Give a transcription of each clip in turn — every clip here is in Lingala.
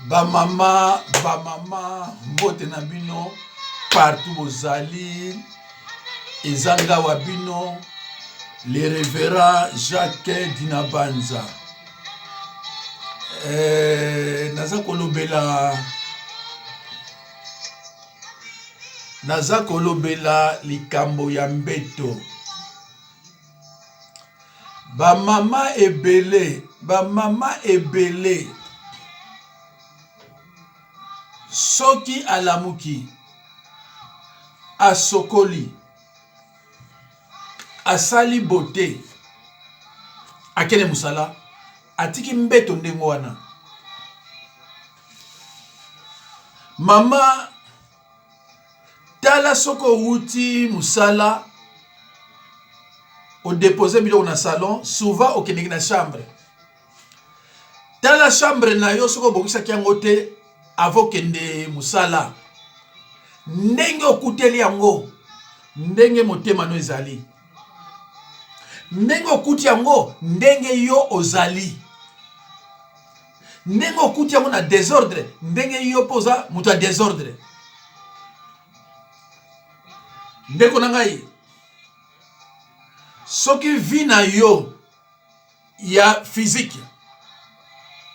Ba mama, ba mama, mbote na bino partout bozali. Eza nga wa bino le reverend Jacques Dinabanza. Eh, naza kolobela naza kolobela likambo ya mbeto. Ba mama ebele, ba mama ebele soki alamuki asokoli asali beaute akende mosala atiki mbeto ndenge wana mama Tala soki owuti musala o deposer biloko na salon souvent okendeke na chambre tala chambre na yo soki obongisaki yango te avant okende musala ndenge okuteli yango ndenge motema no ezali ndenge okuti yango ndenge yo ozali ndenge okuti yango na desordre ndenge yo mpe oza moto ya desordre ndeko na ngai soki vi na yo ya physique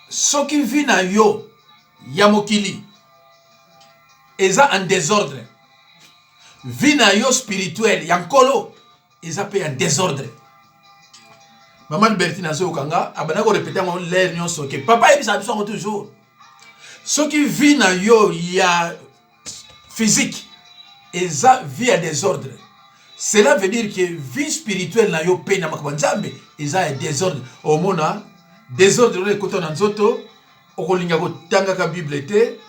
soki vi na yo ya mokili eza en desordre vi na yo spirituel ya nkolo eza pe ya desordre mama Albertine azoyoka nga abanda ko répéter yango l'air nyonso ke papa ayebisaka biso yango toujours soki vie na yo ya physique eza vie ya desordre cela veut dire que vie spirituelle na yo mpe na makambo ya nzambe eza ya desordre omona desordre wana ekota na nzoto Okolinga kotangaka Bible te,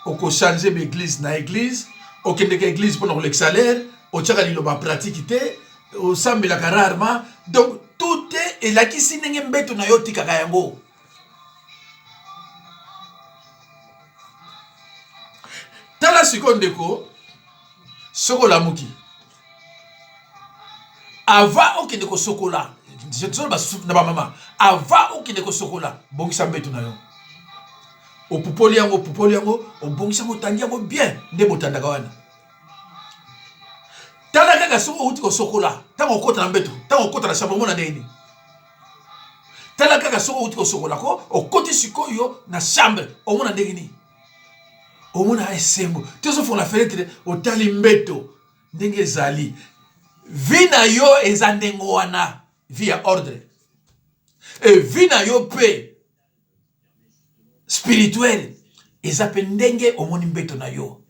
okochange ba eglise na eglise, okendeka eglise pona kolekisa l'heure, otiaka liloba pratique te, osambelaka rarement, donc tout elakisi ndenge mbeto na yo otikaka yango. Tala sikoyo ndeko, soki olamuki avant okende kosokola na bamama avant okende kosokola bongisa mbeto na yo opupoli yango opupoli yango obongisi yango otandi yango bien nde botandaka wana tala kaka soki outi kosokola ntango okota na mbeto ntango okota na chambre omona ndenge nini tala kaka soki outi kosokola ko okoti sikoyo na chambre omona ndenge nini omona esengo te ozofongola fenetre otali mbeto ndenge ezali vi na yo eza ndenge wana vi ya ordre e vi na yo mpe spirituel eza mpe ndenge omoni mbeto na yo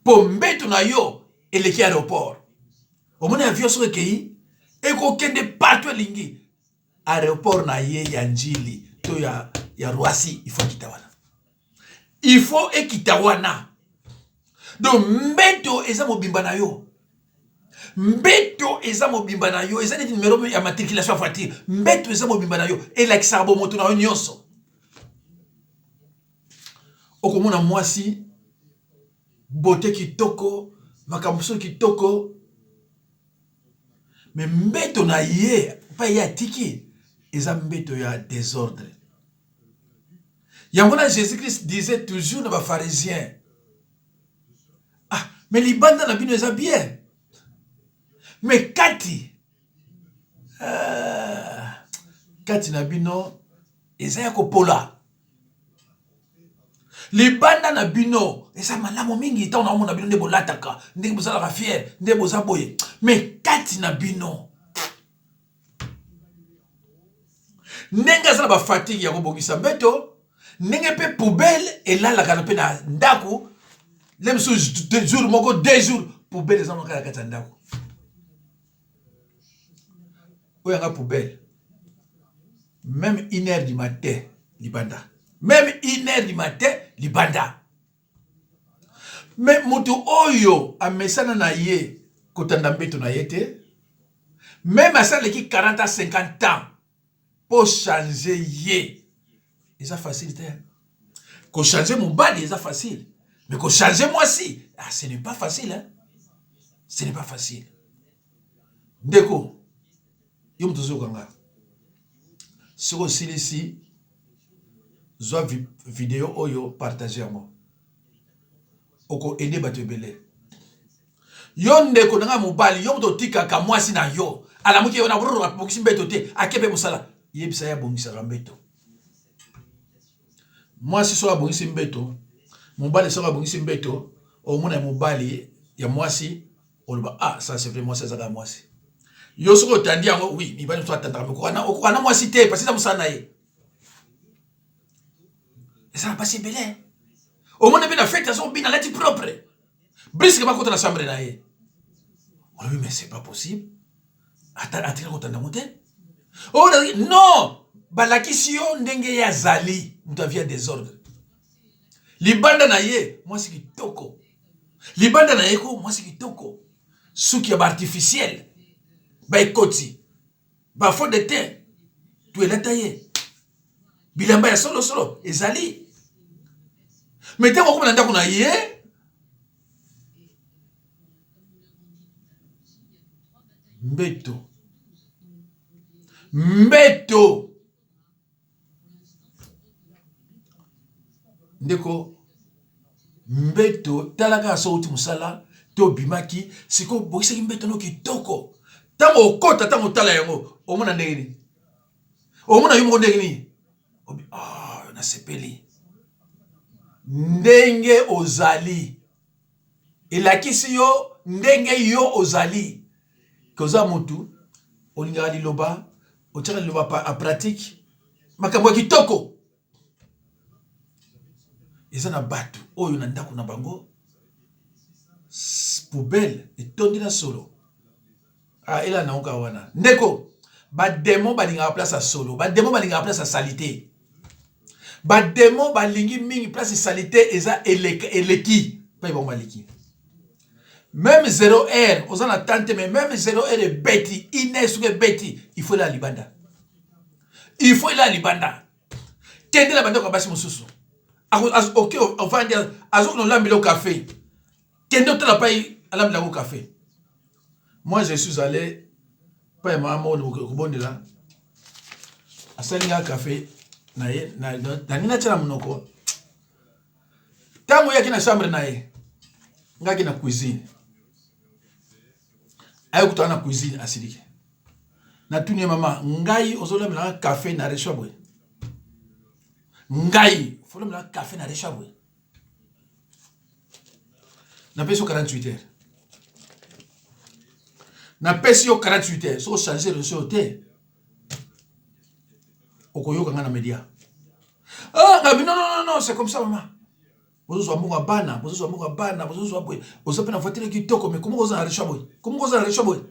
mpo mbeto na yo eleki aéroport omoni avion soki ekei ekokende partout elingi aeroport na ye ya Ndjili to ya, ya Roissy il faut ekita wana il faut ekita wana donc mbeto eza mobimba na yo mbeto eza mobimba na yo eza neti numero ya matriculation ya voiture mbeto eza mobimba na yo elakisaka bomoto na yo nyonso okomona mwasi bote kitoko makambo mosusu kitoko Mais mbeto na ye epai ye atiki eza mbeto ya desordre. Yango na Jesus Christ disait toujours na ba pharisiens ah mais libanda na bino eza bien mais kati ah, kati na bino eza ya kopola. Libanda na bino eza malamu mingi ntango naomona bino nde bolataka ndenge bozalaka fiere nde boza boye me kati na bino ndenge aza na bafatigue ya kobongisa mbeto ndenge mpe poubelle elalaka mpe na ndako le mosusu jour moko deux jours poubelle eza moko na kati ya ndako oyo yanga poubelle meme une heure du matin libanda meme une heure du matin libanda me moto oyo amesana na ye kotanda mbeto na ye te meme asaleki 40 a 50 ans mpo change ye eza facile te kochange mobali eza facile mais kochange mwasi ah, ce n'est pas facile hein? ce n'est pas facile ndeko yo moto ozoyoka nga soki osilisi Zwa video oyo partage yango. Oko aider bato ebele. Yo ndeko na nga mobali, yo moto otikaka mwasi na yo. Alamuki yo na brrr abongisi mbeto te, ake pe mosala. Yebisa ye abongisaka mbeto. Mwasi soki abongisi mbeto, mobali soki abongisi mbeto, omona ya mobali ya mwasi oloba ah ça c'est vrai mwasi azaka mwasi. Yo soki otandi yango oui, mibali mosusu atandaka mais okoka na mwasi te parce que eza mosala na ye. Eza na basi ebele. Omona pe na fete azobina alati propre. Brusque bakota na chambre na ye. Olobi mais c'est pas possible. Ata atika kotanda yango te. Oh non, balakisi yo ndenge ye azali moto avia desordre. Libanda na ye mwasi kitoko. Libanda na ye ko mwasi kitoko. Suki ya ba artificiel. Ba ekoti. Ba fond de teint. Tu elata ye. Bilamba ya solo solo ezali. Mais ntango akoma na ndako na ye mbeto mbeto ndeko mbeto tala kaka so outi mosala to obimaki sikoyo obongisaki mbeto no kitoko ntango okota ntango otala yango omona ndenge nini omona yo moko ndenge nini oh, nasepeli ndenge ozali elakisi yo ndenge yo ozali ke oza mutu olingaka liloba otiaka liloba a pratique makambo ya kitoko eza na bato oyo na ndako na bango poubelle etondi na solo ah, ela naoka wana ndeko bademo balingaka place ya solo bademo balingaka place ya salite bademo balingi mingi place salite eza eleki mpe bango baliki meme 0 heure oza na temps te mais meme 0 heure ebeti ine soki ebeti il faut elala libanda il faut elala libanda kende na bandako ya basi mosusu oke ovandi azokende olambela yo kafe kende otala pai alambela yango kafe moi je suis allé pai ya mama moko kobondela asali nga kafe na ye nalingi natya na monoko ntango oyaki na chambre na ye ngaki na cuisine aye kutana na cuisine asiliki natuni ye mama ngai ozolambelanga kafe na recho boye ngai folambelanga kafe na recho boye napesi yo 48 heures napesi yo 48 heures soki ochange recho te okoyoka ngai na media ah, ngabi non non non c'est comme ça mama bozozwa mbongo ya bana bozozwa mbongo ya bana bozozwa boye oza mpe na voiture kitoko mais comment oza na recho boye comment oza na recho boye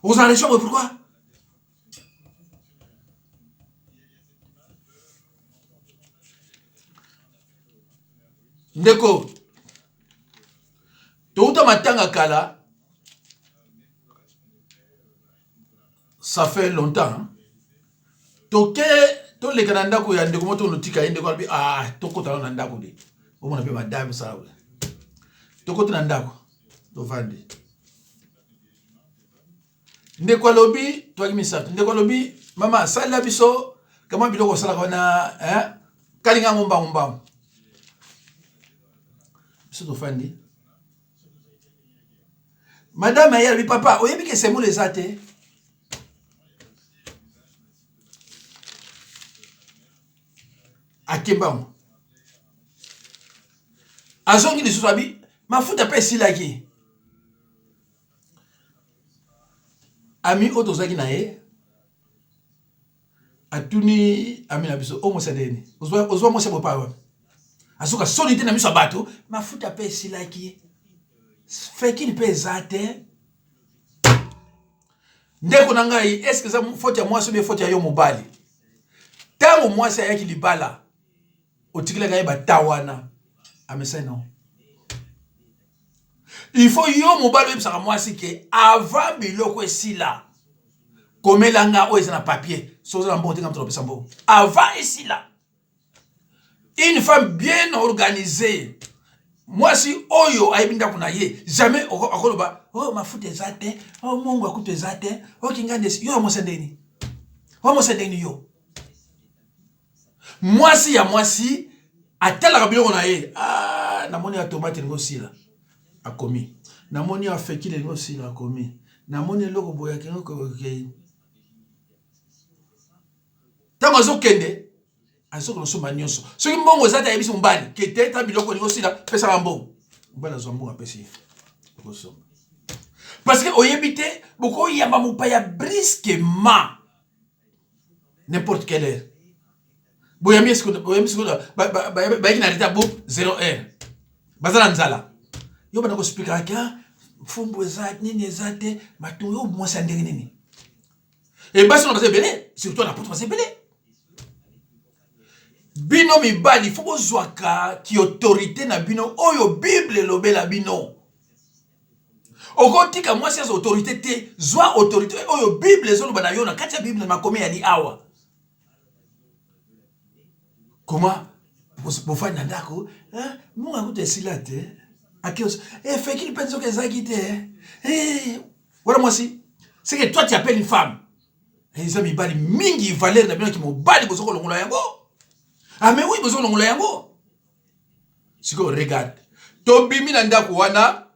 oza na recho boye pourquoi ndeko touta matanga kala ça fait longtemps hein? toke toleka na ndako ya ndeko moko tonotika ye ndeko alobi ah tokota na ndako de omona mpe madame sala tokota na ndako tovandi ndeko alobi toyaki misato ndeko alobi mama salela biso kama biloko osalaka wana eh? kalinga yango mbangu mbangu biso tofandi madame aye alobi papa oyebi ke semoule eza te ake mbangu azongi lisusu abi mafuta mpe esilaki ami oyo tozalaki na ye atuni ami na biso oyo mwasi ndeni ozwa mwasi ya bopa wapi azoka soni te na miso ya bato mafuta mpe esilaki fekini mpe eza te ndeko na ngai eske eza faute ya mwasi obe faute ya yo mobali ntango mwasi ayaki libala otikelaka ye bata wana amesai nao il faut yo mobali oyebisaka mwasi ke avant biloko esila komela nga oyo eza na papier soki oza na mbongo te nga moto napesa mbongo avant esila une femme bien organisée mwasi oyo ayebi ndako na ye jamais akoloba oh mafuta eza te oh mongo akutu eza te oh kingandesi yo ya mwasi ndeni wa mwasi ndeni yo. Mwasi ya mwasi atalaka biloko na ye. Ah, namoni ya tomate elingi osila. Akomi. Namoni ya fekile elingi osila, akomi. Namoni eloko boye akengi kokei. Ntango azokende azokende kosomba nyonso. Soki mbongo eza te ayebisi mobali kete ta biloko elingi osila, pesaka mbongo. Mobali azwa mbongo apesi ye. Okosomba. Parce que oyebi te bokoyamba mopaya brusquement n'importe quelle heure. Boyambi boyambi sikoyo bayaki na retard bo 0 heure. Baza na nzala. Yo bana kosplikaka ke ah, mfumbu eza nini eza te matungu yo mwasi ya ndenge nini? E basi wana baza ebele, surtout na poto baza ebele. Bino mibali fo bozwaka ki autorité na bino oyo Bible elobela bino. Okotika mwasi azwa autorité te, zwa autorité oyo Bible ezoloba na yo na kati ya Bible makomi yali awa. Comment bofandi na ndako munga kutu esila te efekili mpe nzoka ezalaki te wana mwasi c'est que toi tu appelles une femme. Eza mibali mingi valeur na bino ki mobali bozo kolongola yango. Ah mais oui bozo kolongola yango. Sikoyo regarde. Tobimi na ndako wana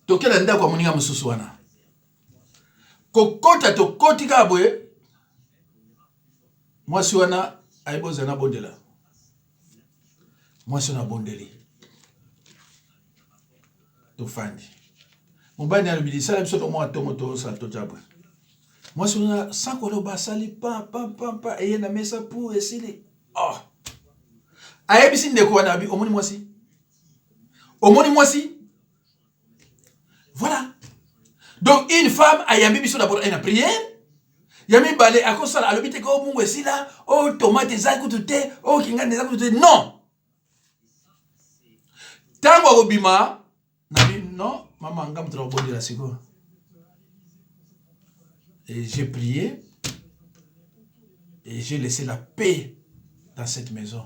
toke na ndako ya moninga mosusu wana. Kokota tokoti kaka boye mwasi wana ayebi ozala na bondela. Mwasi wana abondeli. Tofandi. Mobali alobi lisala biso to mwa tongo tosala totya boye. Mwasi wana sans koloba asali pa pa pa pa eye na mesa pu esili. Oh. Ayebisi ndeko wana abi omoni mwasi? Omoni mwasi? Voilà. Donc une femme ayambi biso d'abord na prière. Ya mibale akosala alobi te ko mungu esila, oh tomate eza kutu te, oh kingani eza kutu te. Non. Tango akobima nabi non mama nga moto nakobondela sikoyo. Et j'ai prié et j'ai laissé la paix dans cette maison.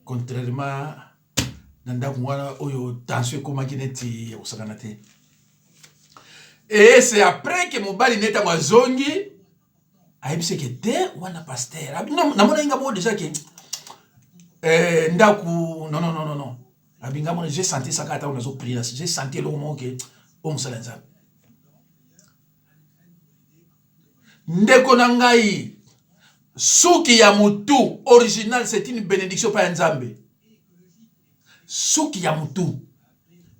Contrairement na ndako wana oyo tension ekomaki neti ya kosakana te. Et c'est après que mobali nde ntango azongi ayebisi ke te wana pasteur namonaki nga moko déjà ke eh, ndako non non non non abi nga mona j'ai senti ça kaka ntango nazo prier j'ai senti eloko moko ke oyo mosala ya Nzambe. Ndeko na ngai, suki ya mutu original c'est une bénédiction pa ya Nzambe. Suki ya mutu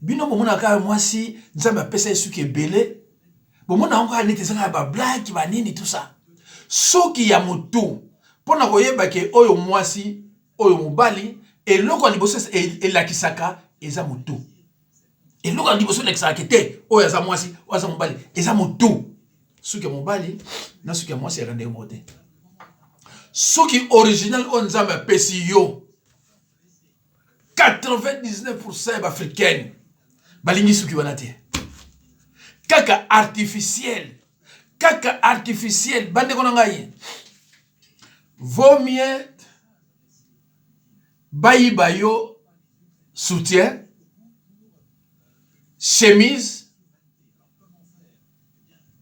bino bomonaka kaka mwasi Nzambe apesa ye suki ebele, bomona yango kaka neti eza kaka ba blague ba nini tout ça. Suki ya mutu mpo na koyeba ke oyo mwasi oyo mobali, eloko ya liboso elakisaka eza mutu. Eloko ya liboso elakisaka ke te oyo aza mwasi oyo aza mobali eza mutu. Suki ya mobali na suki ya mwasi yaka ndenge moko te. Suki original oyo Nzambe apesi yo, 99% ya baafricaine balingi suki wana te, kaka artificiel, kaka artificiel. Bandeko na ngai, vaut mieux bayiba yo soutien, chemise,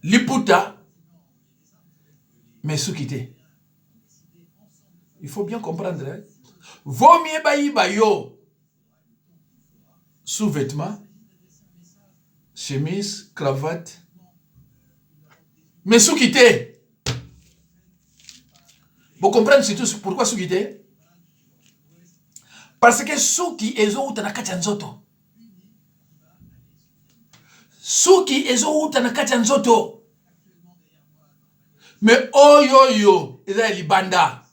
liputa, mais suki te. Il faut bien comprendre, hein? Vaut mieux bayiba yo sous-vêtements, chemise, cravate, mais suki te. Vous comprenez surtout pourquoi suki te? Parce que suki ezowuta na kati ya nzoto. Suki ezowuta na kati ya nzoto. Mais oyo yo eza ya libanda.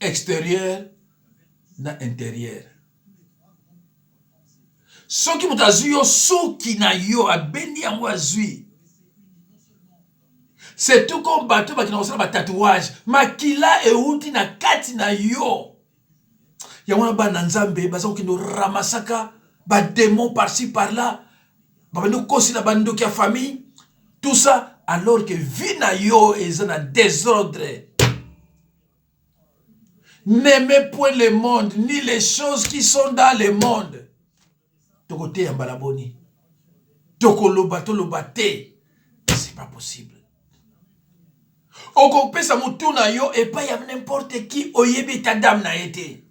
Extérieur na intérieur. Soki moto azwi yo suki na yo abendi yango azwi. C'est tout comme bato bakina kosala ba tatouage, makila euti na kati na yo. Yango wana bana Nzambe baza kokende ramasaka ba démons par-ci par-là, babandi kokosela bandoki ya famille, tout ça alors que vie na yo eza na désordre. N'aimez point le monde ni les choses qui sont dans le monde. Tokoteya mbala boni, tokoloba toloba te, c'est pas possible. Okopesa motu na yo epai ya n'importe qui, oyebi etat d'âme na ye te.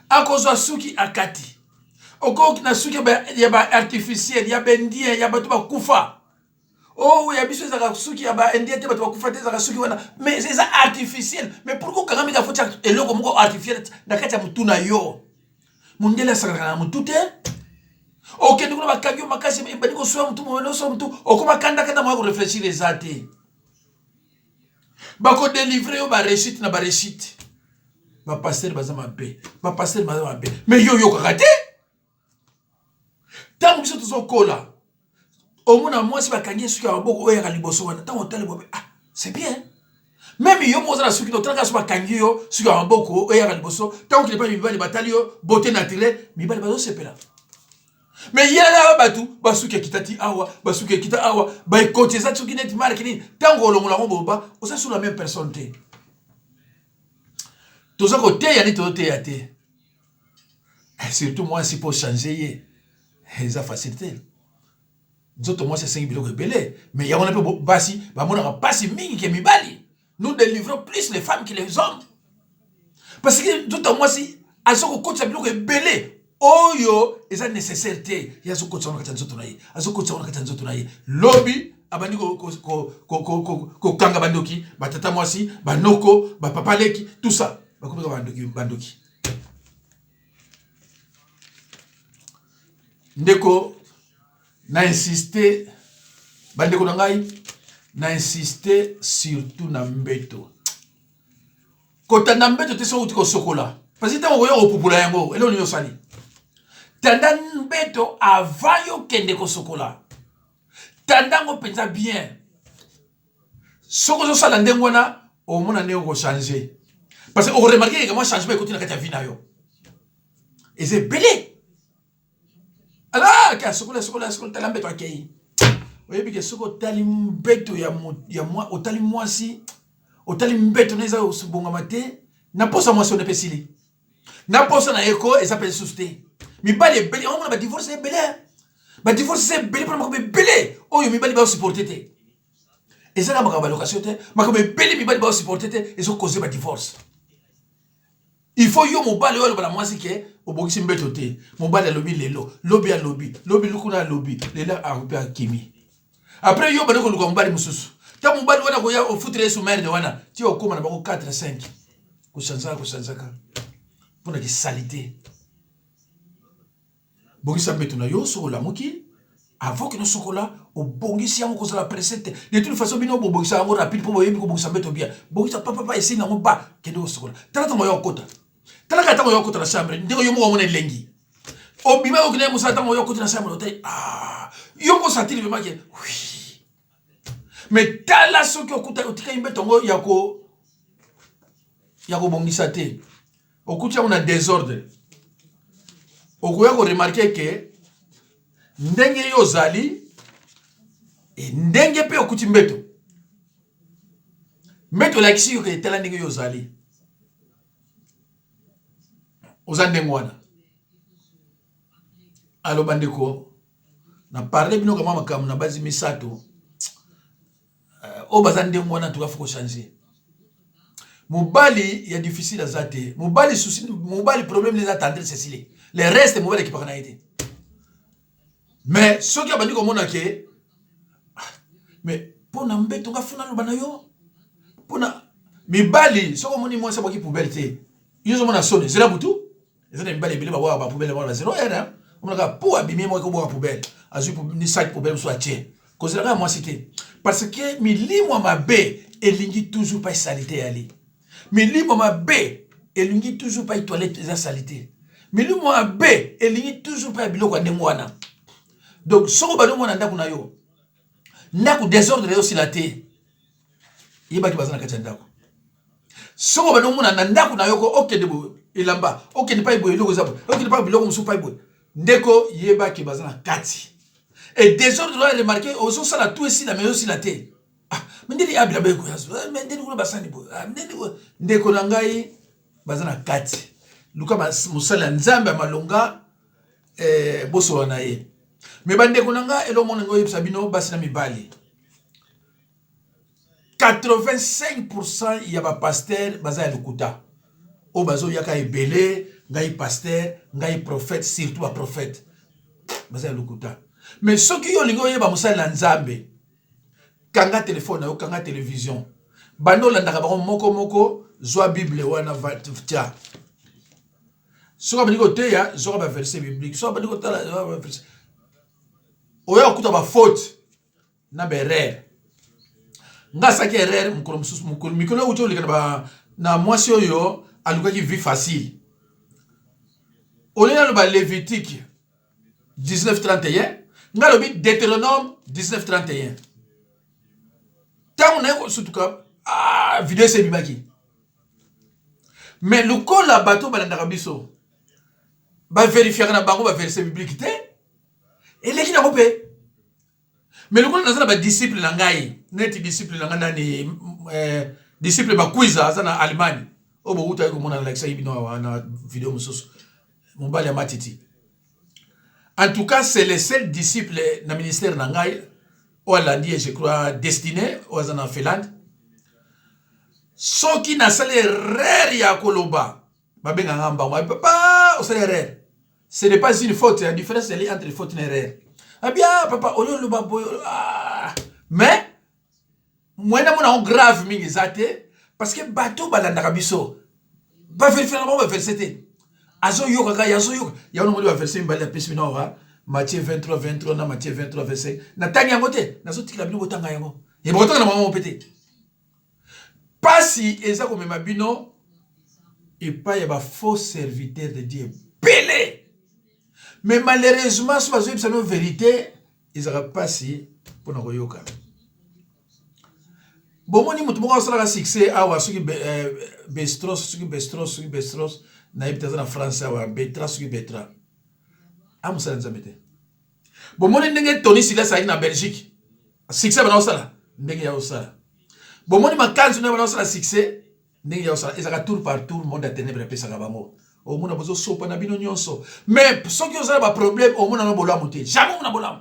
Akozwa suki akati, okoki na suki ya ba artificiel, ya baindien, ya bato bakufa. Oh, ya biso ezalaka suki ya ba indien te, bato bakufa te, ezalaka suki wana, mais eza artificiel. Mais pourquoi okangami kaka fotia eloko moko artificiel na kati ya motu na yo? Mondele asakanaka na motu te. Okende kuna, bakangi yo makasi, ebandi koswa motu, oswa motu, okoma kandakanda, moya koreflechir eza te. Bakodelivre yo barechute na barechute. Bapastere baza mabe, bapastere baza mabe, mais yo oyokaka te. Ntango biso tozokola, omona mwasi bakangi ye suki ya maboko oyo yaka liboso wana. Ntango otali bobe, ah, c'est bien. Même yo moko oza na suki, otalaka so bakangi yo suki ya maboko oyo yaka liboso, ntango okende mpa mibali, batali yo beauté naturelle, mibali bazosepela. Mais yala bato basuki ekita ti awa, basuki ekita awa, baekoti eza soki neti marke nini. Ntango olongola yango boba, oza sur la même personne te. Toza koteya nini? Tozoteya te. Surtout mwasi, mpo change ye eza facile te. Nzoto mwasi esengi biloko ebele, mais yango wana mpe basi bamonaka mpasi mingi ke mibali. Nous délivrons plus les femmes que les hommes, parce que nzoto ya mwasi aza kokotisa biloko ebele oyo eza nécessaire te. Ye azokotisa wana kati ya nzoto na ye, azokotisa wana kati ya nzoto na ye. Lobi abandi kokanga bandoki, batata mwasi, banoko, bapapa leki, tout ça, bakomika bandoki, bandoki. Ndeko, na insiste, bandeko na ngai, na insiste surtout na mbeto. Kotanda mbeto te soki outi kosokola, parce que ntango okoya kopupula yango, eloko nini osali? Tanda mbeto avant yo kende kosokola, tanda yango mpenza bien. Soki ozosala ndenge wana, omona ndenge okochange, parce que okoremarke ke mwa changement ekoti na kati ya vie na yo, eza ebele. Ala ke asokola, asokola, asokola, tala mbeto, akei. Oyebi ke soki otali mbeto ya, ya mwa, otali mwasi, otali mbeto na eza kobongama te, na posa mwasi wana mpe esili, na posa na ye ko eza mpe lisusu te. Mibali ebele yango mona badivorce ebele, badivorce eza ebele mpona makambo ebele oyo mibali baosupporte te. Eza kaka makambo ya location te, makambo ebele mibali baosupporte te, ezokoze badivorce. Il faut yo mobali oyo aloba na mwasi ke obongisi mbeto te. Mobali alobi lelo, lobi alobi, lobi lukuna alobi, lelo mpe akimi. Après yo obandi koluka mobali mosusu. Ntango mobali wana koya ofutre ye sous merde wana, ti okóma na bango 4 5, kochanzaka, kochanzaka mpona kisali te. Bongisa mbeto na yo soki olamuki, avant kino sokola, obongisi yango, kozala presse te. De toute façon bino bobongisa yango rapide mpo boyebi kobongisa mbeto bien. Bongisa papapa, esili yango ba kende kosokola. Tala ntango ya okota, tala kaka ntango ya okota na chambre, ndenge yo moko omona elengi. Obima, okende mosala, ntango ya okota na chambre, otali, ah, yo moko sentiri vraiment ke oui. Mais tala soki okuta otikaki mbeto yango ya ko ya kobongisa te, okuti yango na désordre, okoya koremarke ke ndenge yo ozali e ndenge mpe okuti mbeto, mbeto elakisi yo ke tala ndenge yo ozali, oza ndenge wana. Aloba ndeko, na parle bino kama makambo na basi misato oyo baza ndenge wana. Tuka, faut kochange. Mobali ya difficile aza te. Mobali souci, mobali problème eza tendresse, esili. Le reste mobali ekipaka na ye te. Mais soki abandi komona ke, mais mpo na mbeto nga funa aloba na yo mpona mibali, soki omoni mwasi abwaki poubelle te, yo ozomona soni, zela butu. Eza na mibali ebele babwaka bapoubelle bango na 0 heure. Omonaka po abimi moko kobwaka poubelle, azwi ni sac poubelle mosusu atie. Kozela kaka mwasi te, parce que milimo ya mabe elingi toujours pa saleté yali. Milimo mabe elingi toujours pa toilette eza saleté. Milimo mabe elingi toujours pa ya biloko ya ndenge wana. Donc soki obandi omona ndako na yo, ndako désordre ezosila te, yebaki baza na kati ya ndako. Soki obandi omona na ndako na yo ko okende boye elamba, okende pai boye eloko eza boye, okende pai biloko mosusu pai boye, ndeko, yebaki baza na kati. E désordre wana, remarke ozosala tout esila, mais ezosila te. Ah, mais ndeni ya bilamba ekoya, mais ndeni kuna basani boye, ah, ndeni. Ndeko na ngai, baza na kati. Luka mosali ya Nzambe ya malonga, bosolola na ye. Mais bandeko na ngai, eloko moko na ngai oyebisa bino, basi na mibali. 85% ya ba pasteur baza ya lokuta oyo bazoyaka ebele ngai pasteur ngai prophète surtout ba prophète baza ya lokuta mais soki yo olingi oyeba mosali na nzambe kanga telefone na yo kanga television banda olandaka bango moko moko zwa bible wana tia soki abandi koteya zwaka baverset biblique soki abandi kotala baverset oya kokuta bafaute na baerreur nga asalaki erreur mokolo mosusu mokolo mikolo euti oleka na, ba, na mwasi oyo alukaki vie facile olie naloba levitique 1931 nga alobi deuteronome 1931 ntango naye kosutuka ah, video esi ebimaki mais lokola bato balandaka biso baverifiaka na bango baverse biblique te eleki nango mpe mais lokola naza na badisciple na ngai neti disciple na ngai nani eh, disciple bakwiza aza na allemagne oyo bowutaki komona nalakisaki bino awa na video mosusu mobali ya matiti en tout cas c'est le seul disciple na ministère na ngai oyo alandi ye je crois destiné oyo aza na finlande soki nasali erreur ya koloba babenga nga mbango papa osali erreur ce n'est pas une faute la différence ezali entre faute na erreur abia ah, papa oyo oloba boye ah. mais moyen namona yango grave mingi eza te parce que bato balandaka biso baverifie na bango baverse te azoyoka kaka azoyoka yango namoni baverse mibale apesi bino awa Matthieu 23 23 na Matthieu 23 25 natangi yango te nazotikela bino botanga yango ye bokotanga na bango mpe te pasi eza komema bino epai ya ba faux serviteur de Dieu ebele mais malheureusement so bazoyebisa bino verite ezalaka mpasi mpona koyoka bomoni moto moko asalaka succès awa soki eh, bestros soki bestros soki bestros nayebi te aza na france awa betra soki betra amosala nzambe te bomoni ndenge tony sila azalaki na belgique succès bana kosala ndenge ya kosala bomoni makanzu ndenge bana kosala succès ndenge ya kosala ezalaka tour par tour monde ya tenebre epesaka bango omona bozosopa na bino nyonso mais soki oza na baproblème omona no bolamu te jamais omona bolamu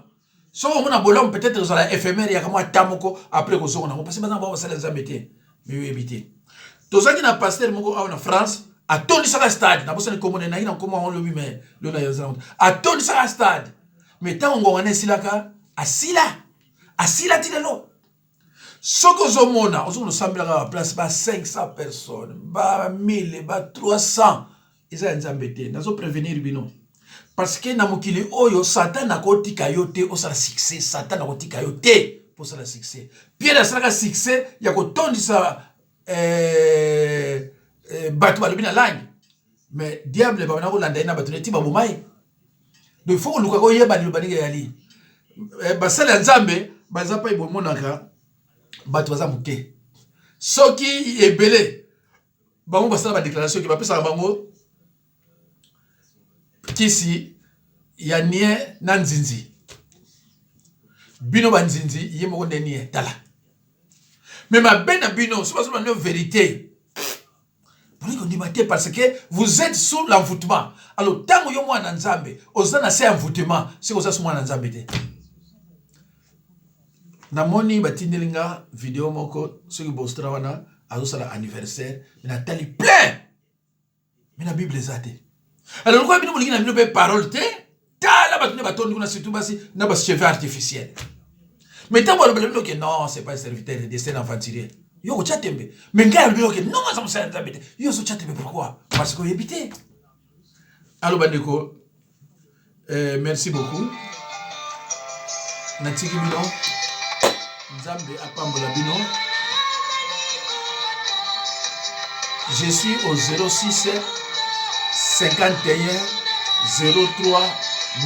soki omona bolamu peut-être ozala éphémère yaka mwa ata moko après kozonga nango parce baza bango basala nzambe te mais oyebi te tozalaki na pasteur moko awa na france atondisaka stade nabosani nkombo na ye nayaki na nkombo yango lobi mais lelo nayanzana atondisaka stade mais ntango ngonga na esilaka asila asila ti lelo soki ozomona ozomona osambelaka ba place ba 500 personnes ba 1000 ba 300 eza ya nzambe te nazo prévenir bino parce que na mokili oyo satan akotika yo te osala succès satan akotika yo te mpo osala succès pierre asalaka succès ya kotondisa eh, eh, bato balobi na langue mais diable babanda kolanda ye na bato neti baboma ye donc il faut koluka koyeba liloba ndenge eyali eh, basali ya nzambe baza mpe bomonaka bato baza moke soki ebele bango basala badéclaration ke bapesaka bango kisi ya nie na nzinzi bino banzinzi ye moko nde nie tala me mabe na bino soki bazoloba nde verité bolingi kondima te parce que vous êtes sous l'envoûtement alors ntango yo mwana nzambe oza na se ya envoûtement soki oza su mwana nzambe te namoni batindeli nga video moko soki bostra wana azosala anniversaire me natali plein me na bible eza te alors lokola bino bolingi na bino mpe parole te tala bato nde batondi kuna surtout basi na bacheveux artificiel mais ntango balobela bino ke non c'est pas un serviteur de destin aventurier yo kotya tembe mais ngai alobi oke non aza mosala ya nzambe te yo ozotya tembe pourquoi parce que oyebi te alo bandeko eh, merci beaucoup natiki bino nzambe apambola bino je suis au 06 51 03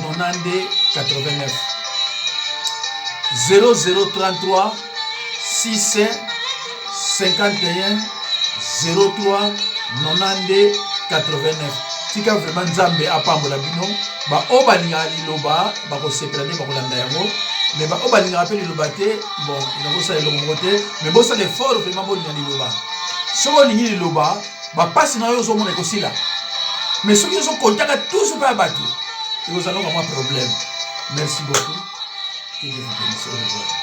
92 89 0033 6 51 03 92 89 tika vraiment nzambe apambola bino baoyo balingaka liloba bakosepela nde bakolanda yango mais baoyo balingaka mpe liloba te bon nakosala eloko moko te mais bosala effort vraiment bolinga liloba soki olingi liloba bapasi na yo ozomona ekosila mais soki ozokontaka toujours mpe ya bato ekozala noka mwa problème merci beaucoup que Dieu vous bénisse au revoir.